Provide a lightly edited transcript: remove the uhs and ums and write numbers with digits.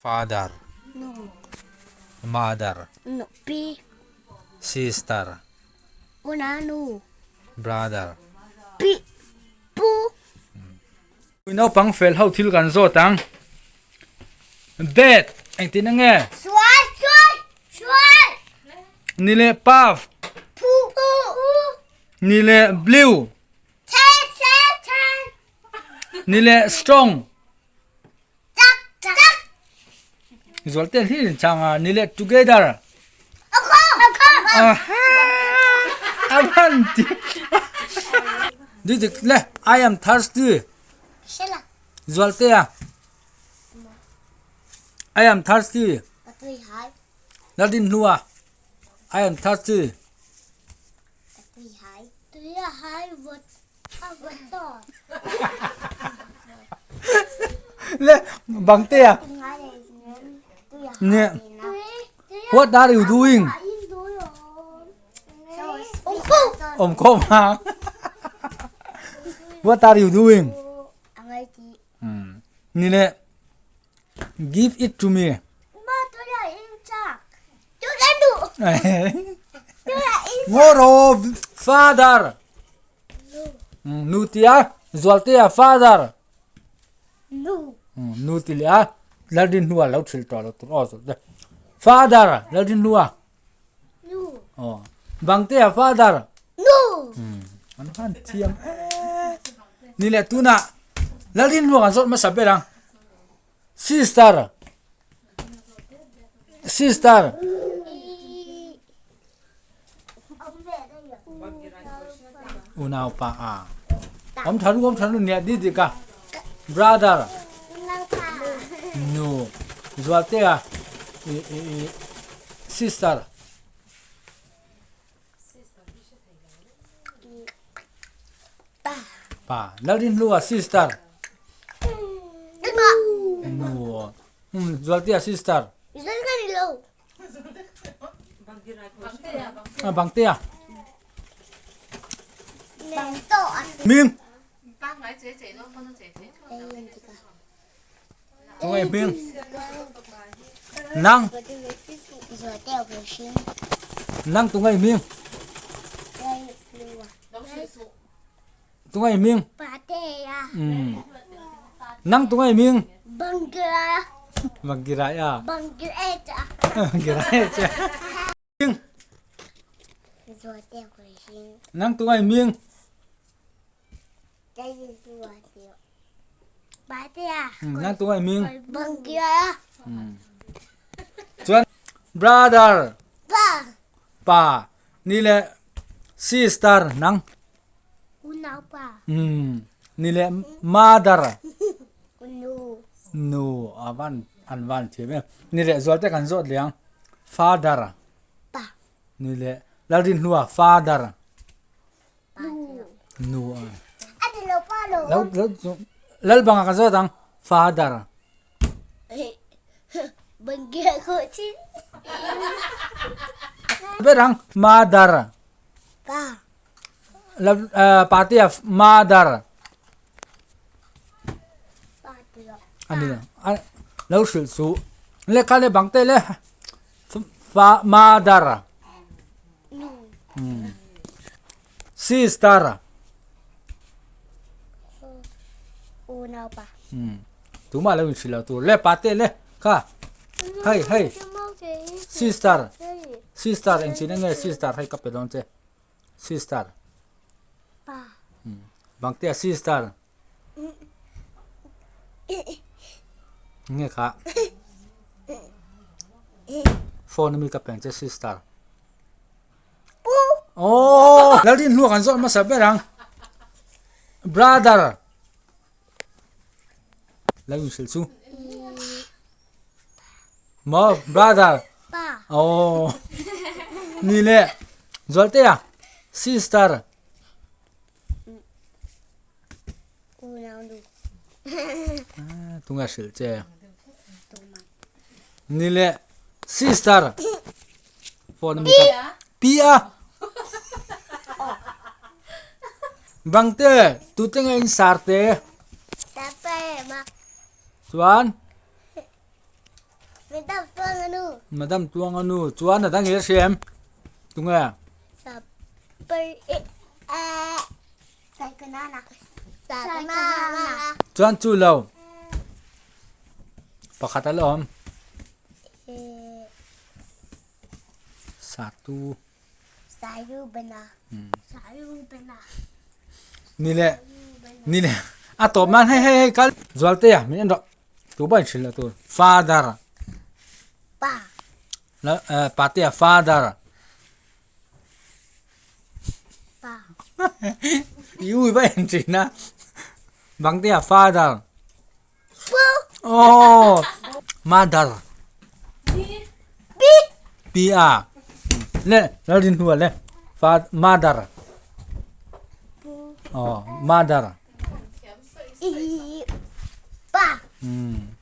Father. Nu. Mother. Nu. Pi. Sister. Unanu. Brother. Pi. Pu. Naupang fel ho thil kan zawt ang. Bed engtin enge? Sual sual sual. Ni leh puff. Phu phu. Ni leh blue. Chen chen chen. Ni leh strong. Tak tak. Zualte hlir in chang a ni leh together. Avan ti. Di dik le I am thirsty. Zualte a. I am thirsty. Lalrin hlua I am thirsty. Le bangte a nè what are you doing om khom ha what are you doing ni le give it to me Ngawraw father nu tia Zualtea father nu ti leh a Lalrin hnua lo thil tawh lo tur aw Zualte father Lalrin hnua aw Bangtea father an han thiam em ni leh tunah Lalrin hnua kan zawt hmasa ber ang sister Sister. Unau pa a. Om thanu om thanu nia di di ka. Brother. Nu. Zualte a. I i i sister. Pa. Lalrin hlua sister. Nu. Zualtea sister. Bangtea. Ming. Tungai hming. Nang. Nang tungai hming. Tungai hming. Nang tungai hming. Banggira. Banggira. Nang tungai hming. Nang tungai hming. Chuan brother. Pa. Ni leh sister nang. Ni leh mother. Nu a van an van thiam em. Ni leh zual te kan zawt leh ang. Father. Ni leh Lalrinhlua father. Nu a. Lo lo Lalbanga kan zawt ang father. Ber ang mother. Patea mother. Ani lo hrilh suh. Lehkha leh bang te le fa mother. Sister. Unaupa. Tumah lo inhrilh lo tur le pate le kha hei hei sister sister engchin enge sister hei ka pe dawn che sister Pa. Bangtea sister nge kha phone ami ka peng che sister Pu. Oh Lalrin hnuah kan zawt hmasa ber ang brother Lo inhrilh chu maw brother Pa. Oh ni le Zualtea sister Tunge hrilh che ni le sister phone ami ka pi a bangte tute nge in sar te chuan. Madam Tluanga nu. Madam Tluanga nu chuan a dang hi a hria em? Tunge? Chuan chu lo. Pakhat a la awm. Satu. Ni le ni le a tawp nan hei hei hei kal Zualtea min en rawh tu pawh in hrilh loh tur father Pa la eh patea father Pa i ui va en thin a bangtea father Pu aw mother Pi Pi a le Lalrinhlua le fa mother Pu aw mother I Pa um.